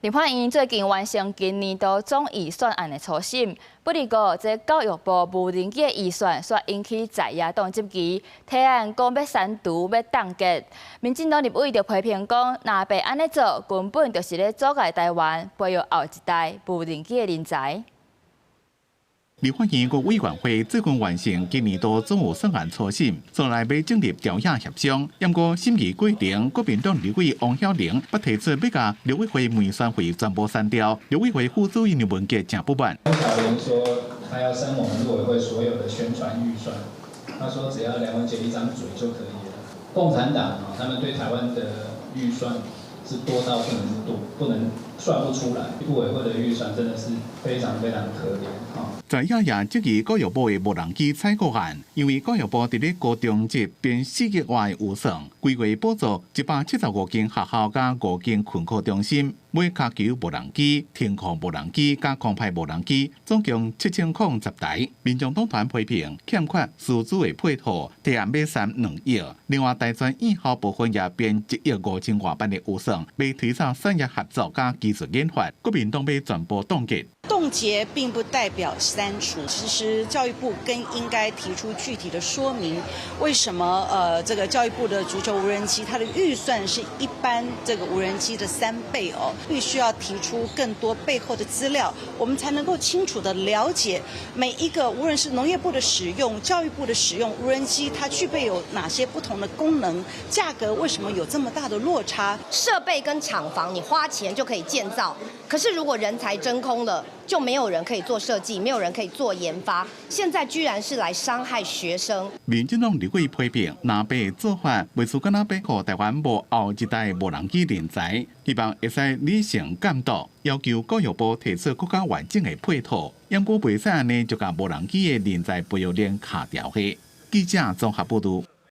立法院最近完成今年度總預算案的初審，不過這教育部無人機的預算煞引起在野黨質疑，提案講欲刪除、欲凍結。民進黨立委就批評講，若白按呢做，根本就是咧阻礙台灣培育後一代無人機的人才。立法院各委員會最近完成今年度總預算案初審，將來欲進入朝野協商。不過審議過程，國民黨立委王曉玲捌提出欲共陸委會文宣費全部刪掉，陸委會副主任林文傑誠不滿。王曉玲說，他要刪我們陸委會所有的宣傳預算，他說只要梁文傑一張嘴就可以了。共產黨啊，他們對台灣的預算是多到不能多，不能算不出來。陸委會的預算真的是非常非常可憐。在野也質疑教育部的無人機採購案，因為教育部佇咧高中職編4億外預算，規劃補助175間學校佮5間訓課中心，買跤球無人機、程控無人機佮空拍無人機，總共7010台。民眾黨團批評欠缺師資的配套，提案欲刪2億。另外，大專院校部分也編1億5000外萬的預算，欲推動產業合作佮技術研發，國民黨欲全部凍結。凍結並不代表刪除，其實教育部更應該提出具體的說明，為什麼這個教育部的足球無人機，它的預算是一般這個無人機的3倍哦，必須要提出更多背後的資料，我們才能夠清楚的了解每一個無論是農業部的使用、教育部的使用無人機，它具備有哪些不同的功能，價格為什麼有這麼大的落差？設備跟廠房你花錢就可以建造，可是如果人才真空了，就沒有人可以做設計，沒有人可以做研發。現在居然是來傷害學生。民進黨立委批評藍白做法，袂輸敢若欲予台灣無後一代無人機人才，希望會使理性監督，要求教育部提出閣較完整的配套，毋過袂使按呢就共無人機的人才培育鏈卡牢去。記者綜合報導。